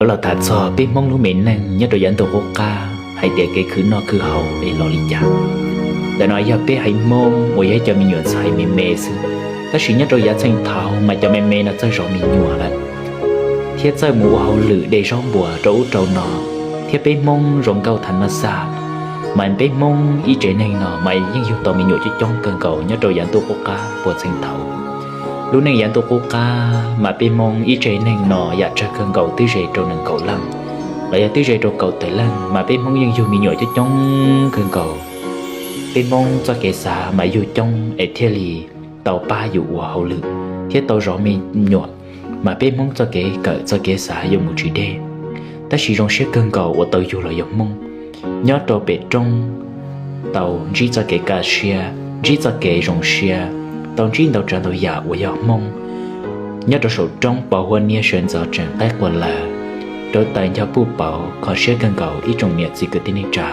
Yuav los tham txog peb Hmoob lub me neej nyob rau yav ntuj qub qab hais tias kev khwv noj khwv haus es los li cas. Ntawm no yog peb haiv Hmoob uas yog ib cov me nyuam ntxhais me me xwb, tab sis nyob rau yav txheej thaud mas cov me me no txawj zov me nyuam lawm, thiab txawj mus ua hauj lwm de zaub npua rau ub rau no, thiab peb Hmoob zoo nkauj thav maj xaj, mas peb Hmoob ib tsev neeg no mas yeej yug tau me nyuam coob coob kawg nkaus nyob rau yav ntuj qub qab puag txheej thaud. Lub neej yav ntuj qub qab mas peb Hmoob ib tsev neeg no yam tsawg kawg nkaus twb ze rau nees nkaum leej, los yog twb ze rau kaum tawm leej mas peb Hmoob yeej yug me nyuam coob coob kawg nkaus. Peb Hmoob txoj kev xav mas yug coob es thiaj li tau pab yus ua hauj lwm thiab tau zov me nyuam, mas peb Hmoob txoj kev kawm txoj kev xav yuav mus tsis deb. Tab sis zoo siab kawg nkaus uas tau yug los yog Hmoob, nyob rau pem roob tau ntsib txoj kev kaj siab, ntsib txoj kev zoo siab, tau ntsib ntau tsav ntau yam uas yog Hmoob. Nyob rau saum roob pos huab niab sawv ntxov tseem qaib qua lawg, rau taws ncho puj pauv, kho siab kawg nkaus ib tsoom niam txiv kwv tij neej tsa.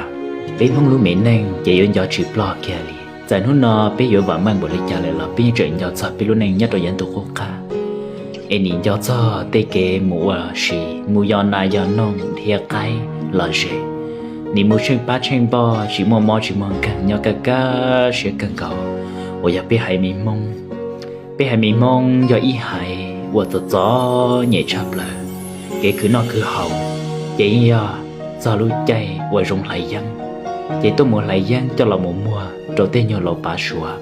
Peb Hmoob lub me neej ces yuav nco tsis ploj kiag li. Txawm hnub no peb yuav vam meej npaum li cas lawm los peb yeej tseem nco txog peb lub neej nyob rau yav ntuj qub qab. Es nim nco txog tej kev mus ua si, mus yos nas yos noog dhia qaib los ze, nim mus tsheej pab tsheej npoj tsis muaj mob tsis muaj nkeeg nyob kaj kaj siab kawg nkaus uas yog peb haiv me Hmoob. Peb haiv me Hmoob yog ib haiv uas txom txom nyem tshaj plaws. Kev khwv noj khwv haus ces yeej yog txog lub caij uas zoo hlais yeeb, ces tuaj mus hlais yeeb coj los mus muag rau tej nyuag laus pav suav,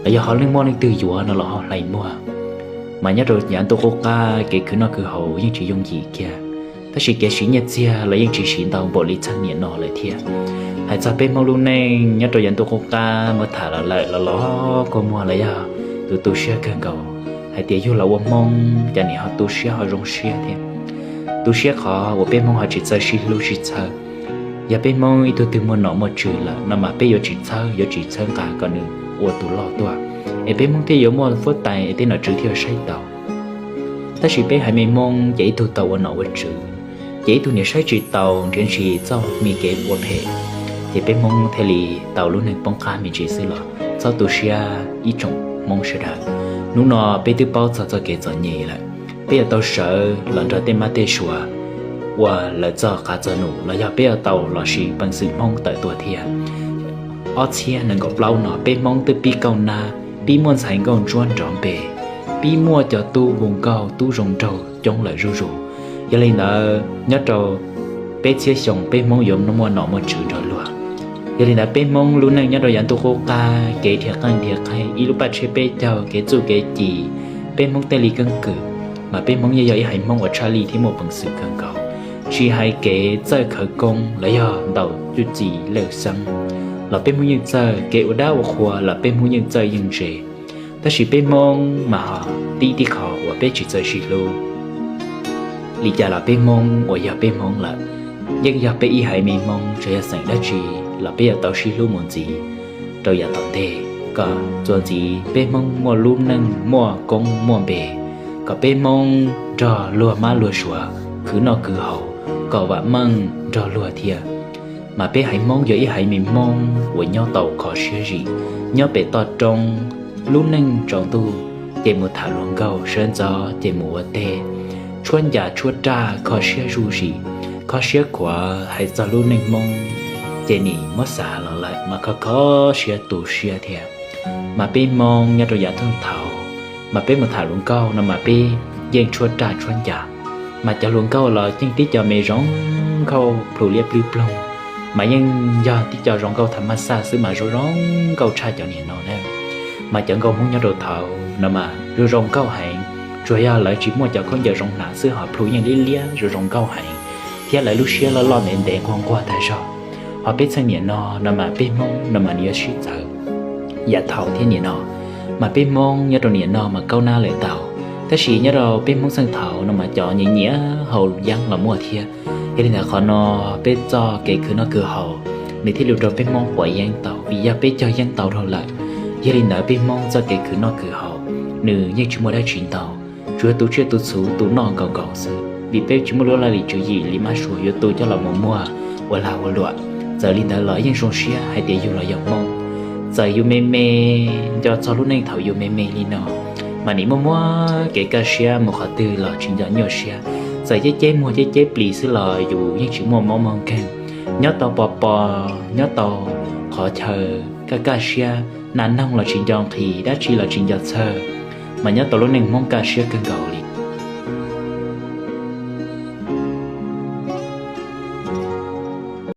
los yog ho leej muaj leej twg yuav no los ho hlais muag. Mas nyob rau yav ntuj qub qab kev khwv noj khwv haus yeej tsis yooj yim kiag, tab sis kev siv nyiaj txiag los yeej tsis siv ntau npaum li txheej niam no lawm thiab. Hais txog peb Hmoob lub neej nyob rau yav ntuj qub qab muab tham los lawm los los kua muag los yog tus tu siab kawg nkaus hais tias yug los ua Hmoob cas nim ho tu siab ho zoo siab thiab. Tu siab qhov uas peb Hmoob ho tsis txawj sib hlub sib txhawb. Yog peb Hmoob ib tug twg muaj nom muaj tswv lawm no mas peb yuav tsis txhawb, yuav tsis txhawb nqa kom nws ua tus loj tuaj, es peb Hmoob thiaj yuav muaj fuab tais es tej nom tswv thiaj yuav saib taus. Tab sis peb haiv me Hmoob ces ib tug tau ua nom ua tswv, ces ib tug niam saib tsis taus nrhiav ntshis txoj me kev ua phem, ces peb Hmoob thiaj li tau lub neej poob qab me ntsis xwb los txhob tu siab ib tsoom Hmoob sawv daws. Hnub no peb twb paub txog txoj kev txom nyem lawm, peb yuav tau sawv los nrog tej mab tej suav ua lawv txoj qav txog num los yog peb yuav tau los sis peev xwm Hmoob tawm tuaj thiab. Ob txhiab nees nkaum plaub no peb Hmoob twb pib kauj nab, pib muaj ntxhais nkauj ntsuab nrov npe, pib muaj cov tub hu nkauj tub zoo nraug coob lawm zuj zus. Yog li ntawd nyob rau peb txhiab xyoo peb Hmoob yuav muaj nom muaj tswv nrog luag. Yog li ntawd peb Hmoob lub neej nyob rau yav ntuj qub qab kev dhia qeej dhia qheej ib lub paj tsheb peb caug kev txuj kev ci, peb Hmoob tej li keeb kwm, mas peb Hmoob yeej yog ib haiv Hmoob uas tshaj lij thiab muaj peev xwm kawg nkaus. Tsis hais kev txawj khawv koob los yog ntaus cuj ci lawj xeeb los peb Hmoob yeej txawj, kev ua dab ua qhua los peb Hmoob yeej txawj yeej ntse. Tab sis peb Hmoob mas ho tib tib qho uas peb tsis txawj sib hlub. Li cas los peb Hmoob uas yog peb Hmoob lawm, yeej yog peb ib haiv me Hmoob, tsuas yog xeem dab tsi los peb yuav tau sib hlub mus ntxiv rau yav tom ntej, kom txuas ntxiv peb Hmoob muaj lub neej muaj koob muaj npe, kom peb Hmoob nrog luag mab luag suav khwv noj khwv haus kom vam meej nrog luag thiab. Mas peb haiv Hmoob yog ib haiv me Hmoob uas nyob tau kho siab zim, nyob pem toj roob, lub neej tsaus ntuj ces mus tham luag nkauj, sawv ntxov ces mus ua teb, tshuab ncas tshuab raj kho siab zuj zus, kho siab khuav. Hais txog lub neej Hmoob ces nim muab xav los lawm mas kho kho siab tu siab thiab. Mas peb Hmoob nyob rau yav thaum thaud, mas peb mus tham luag nkauj no mas peb yeej tshuab raj tshuab ncas, mas cov luag nkauj los yeej tib co me zoo nkauj plhu liab plib ploog, mas yeej yog tib co zoo nkauj thav maj xaj xwb mas zoo zoo nkauj tshaj cov niam no na. Mas cov nkauj Hmoob nyob rau thaud no mas zoo zoo nkauj heev, tsuas yog lawv tsis muaj cov khaub ncaws zoo hnav xwb ho plhu yeej liab liab zoo zoo nkauj heev, thiab lawv lub siab loj loj ntev ntev nquag nquag tag zog. Ho peb txheej niam no no mas peb Hmoob no mas nws yuav sib txawv. Yav thaud thiab niam no, mas peb Hmoob nyob rau niam no mas kaub nab lawm tau, tab sis nyob rau peb Hmoob txheej thaud no mas cov nyiam nyiam haus yeeb los muaj thiab. Yog li ntawd qhov no peb txoj kev khwv noj khwv haus nws thiaj li ua rau peb Hmoob quav yeeb tau, vim yog peb cog yeeb tau dhau lawm. Yog li ntawd peb Hmoob txoj kev khwv noj khwv haus nws yeej tsis muaj dab tsi ntau, tsuas yog tu tsiaj tu txhuv tu noj nkaus nkaus xwb, vim peb tsis muaj lub laj lim tswv yim li mab suav yuav tu coj los mus muag ua lag ua luam. Txawm li ntawd los yeej zoo siab hais tias yus los yog Hmoob. Txawm yus me me, nco txog lub neej thaum yus me me li no, mas nim muaj muaj kev kaj siab mus qhov twg los tsis nco nyuaj siab. Txawm ceb ceb muag ceb ceb plis xwb los yus yeej tsis muaj mob muaj nkeeg. Nyob tau pos pos, nyob tau qhov chaw kaj kaj siab, nas noog los tsis nco nqhis, dab tsi los tsis nco txhawj, mas nyob tau lub neej Hmoob kaj siab kawg nkaus.